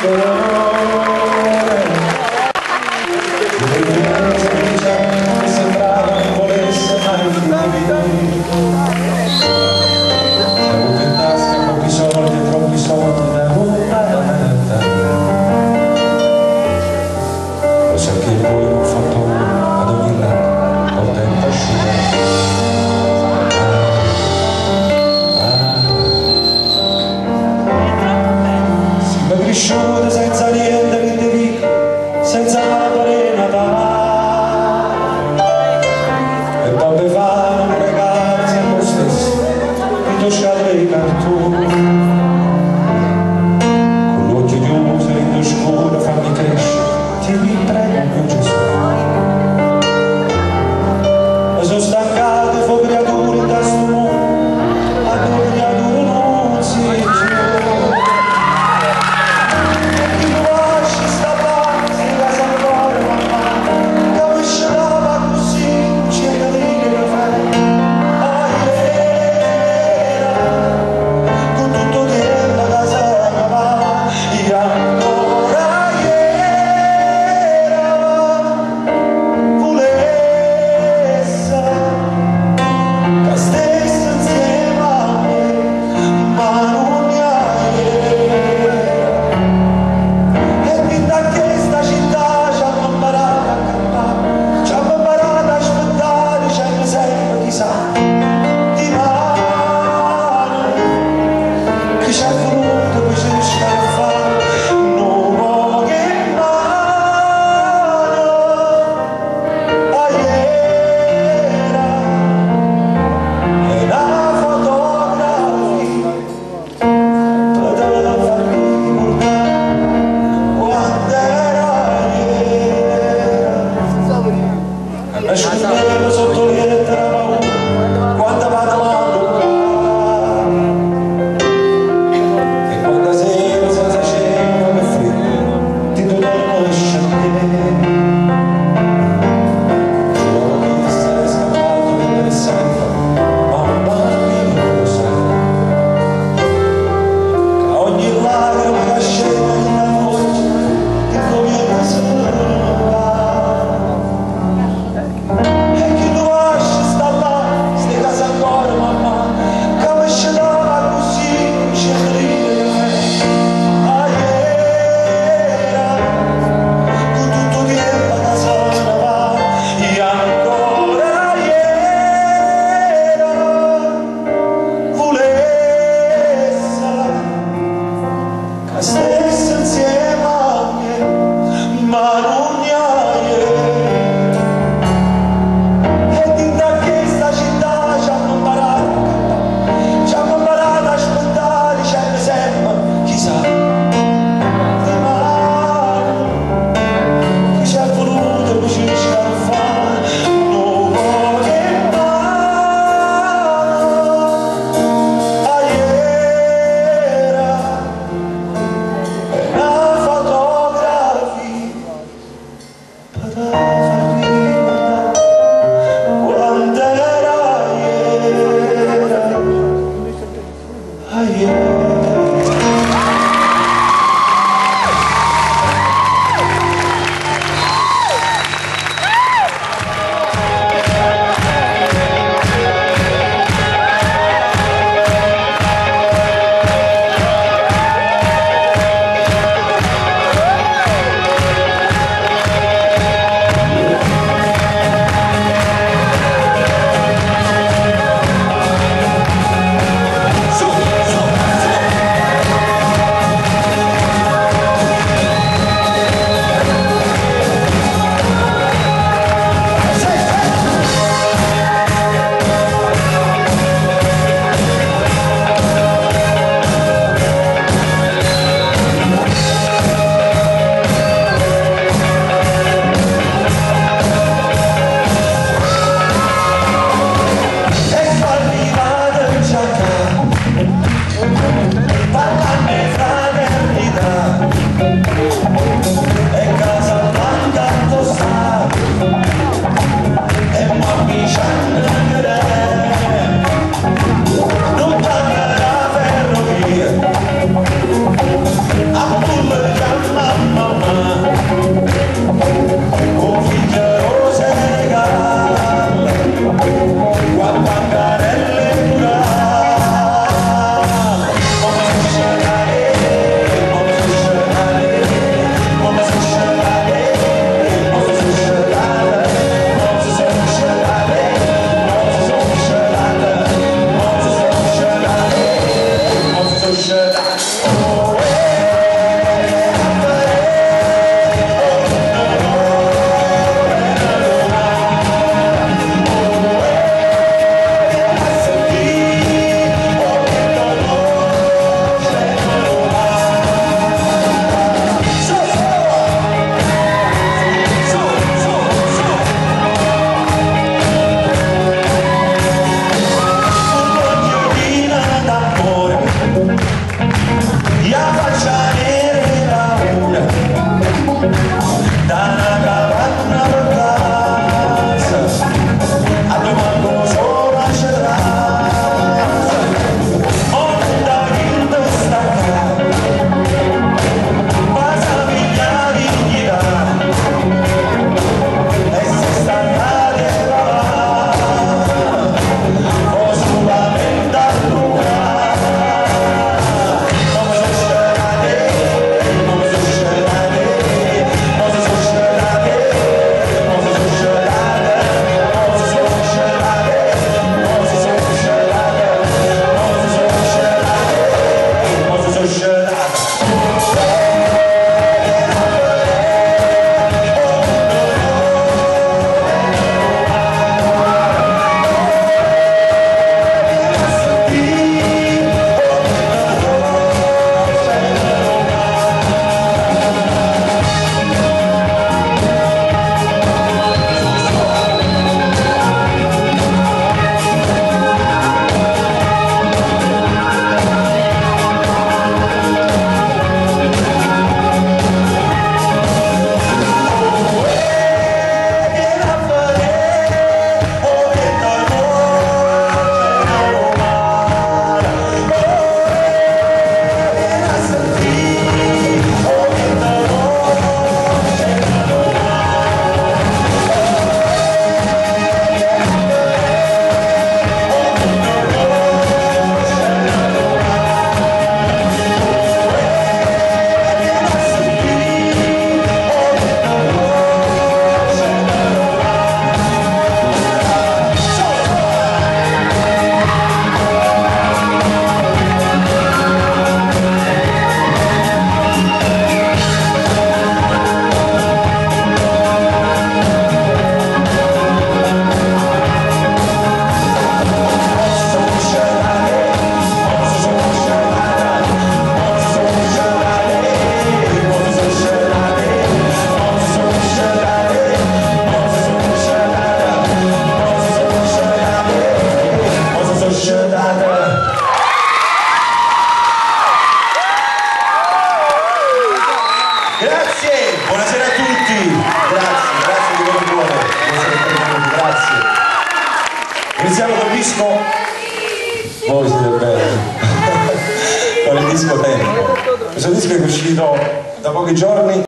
Pastore. Che sembrava non volesse mai finire. Avuto in tasca pochi soldi e troppi soldi da buttare. Lo so che poi non fatto ad ogni lato, col tempo asciuga. Ah, ah. Siamo cresciuti senza niente che ti dico, senza la Natale. E poi per fare un regalo siamo stessi, in toscate di cartone. Con l'occhio chiuso in scuro fammi crescere, ti prego mio Gesù. Mi sono stancato, fu creatura da sto mondo, a dove creatura non si più. E chi mi lascia sta là, si casa ancora mamma, che mi scelava così, c'è da dire che fai. Ah, era, con tutto tempo che se ne va, e ancora era, volesse che stesse insieme a me, ma non era. E fin da questa città ci hanno imparato a cantare, ci hanno imparato a aspettare, c'è sempre chissà di mano che ci ha voluto per scaffare, non può che mano era è una fotografia poteva farmi ricordare quando era ieri. Nascondevo sotto lettera paura quando vado a toccare. E quando sera senza cena che freddo ti torno a scendere. Giuro che sarei scappato per sempre, ma un bambino lo sa. Che ogni lacrima che scende nella voce ti conviene solo E chi tu lasci sta là, stai casa ancora mamma, che mi scendava così, c'è da dire che ah, era, con tutto tempo che se ne va, e ancora era, volesse che stesse insieme a me, ma non era. E da questa città ci hanno imparato a cantare, ci hanno imparato a aspettare, c'è sempre chissà di mano che ci ha voluto per ci scaffare, non può che mano era Iniziamo col disco. Voi siete belli. Con il disco Tempo. Questo disco è uscito da pochi giorni.